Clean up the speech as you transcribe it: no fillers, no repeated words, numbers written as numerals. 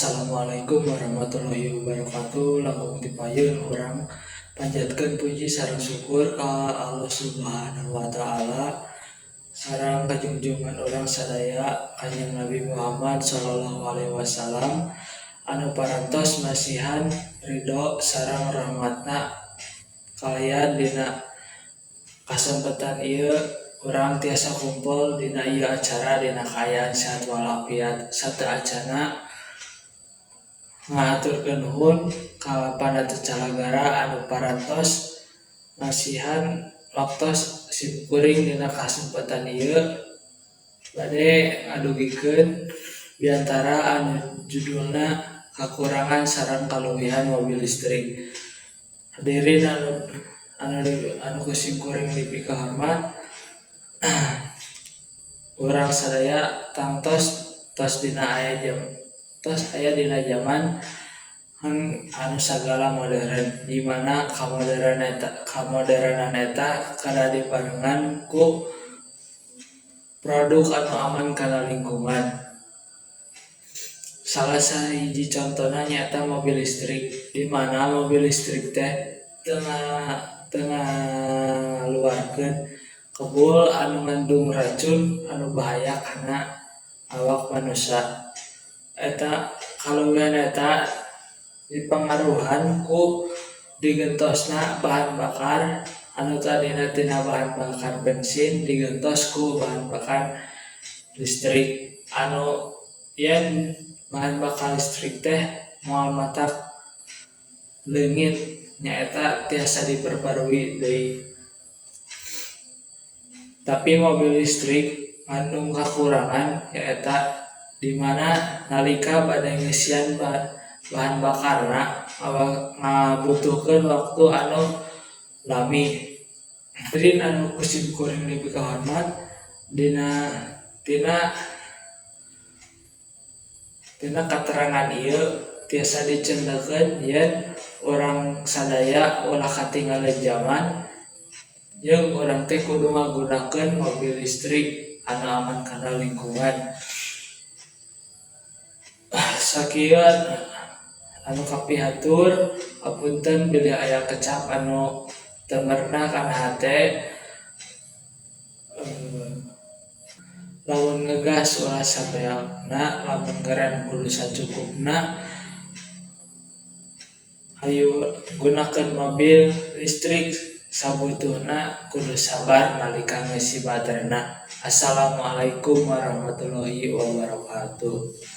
Assalamualaikum warahmatullahi wabarakatuh. Langkung tipayun urang panjatkeun puji sareng syukur ka Allah Subhanahu wa taala sareng kajungjungan urang sadaya Kanjeng Nabi Muhammad sallallahu alaihi wasallam anu parantos masihan ridho sareng rahmatna kalayan dina kasempatan ieu urang tiasa kumpul dina ieu acara dina kaayaan sehat walafiat. Sateuacanna ngahaturkeun nuhun ka panata calagara anu parantos masihan waktos simkuring dina kasempatan ieu bade ngadugikeun biantara anu judulna kakurangan sareng kaleuwihan mobil listrik. Hadirin anu ku simkuring dipikahormat, urang sadaya tangtos tos dina aya jam tos aya dina jaman anu sagala modern, di mana kamodernan eta kada dibarengan ku produk anu aman kana lingkungan. Salah sahiji contona nyaeta mobil listrik, di mana mobil listrik teh teu ngaluarkeun kebul anu ngandung racun anu bahaya kana awak manusia. Eta kaleuwihan eta dipangaruhan ku digentosna bahan bakar anu tadina tina bahan bakar bensin digentos ku bahan bakar listrik anu yen bahan bakar listrik teh moal matak leungit nyaeta tiasa diperbarui deui. Tapi mobil listrik ngandung kakurangan nyaeta di mana nalika bade ngeusian bahan bakarna ngabutuhkeun waktu anu lami. Hadirin anu ku simkuring dipikahormat, dina tina tina katerangan ieu tiasa dicendekeun yen urang sadaya ulah katinggalan jaman jeung urang teh kudu ngagunakeun mobil listrik anu aman kana lingkungan. Sakieu anu kapihatur, apunten bilih aya kecap anu teu merenah kana hate. Lamun ngegas ulah sabeakna, lamun ngerem kudu sacukupna. Hayu gunakeun mobil listrik sabutuhna, kudu sabar nalika ngeusi baterena. Assalamualaikum warahmatullahi wabarakatuh.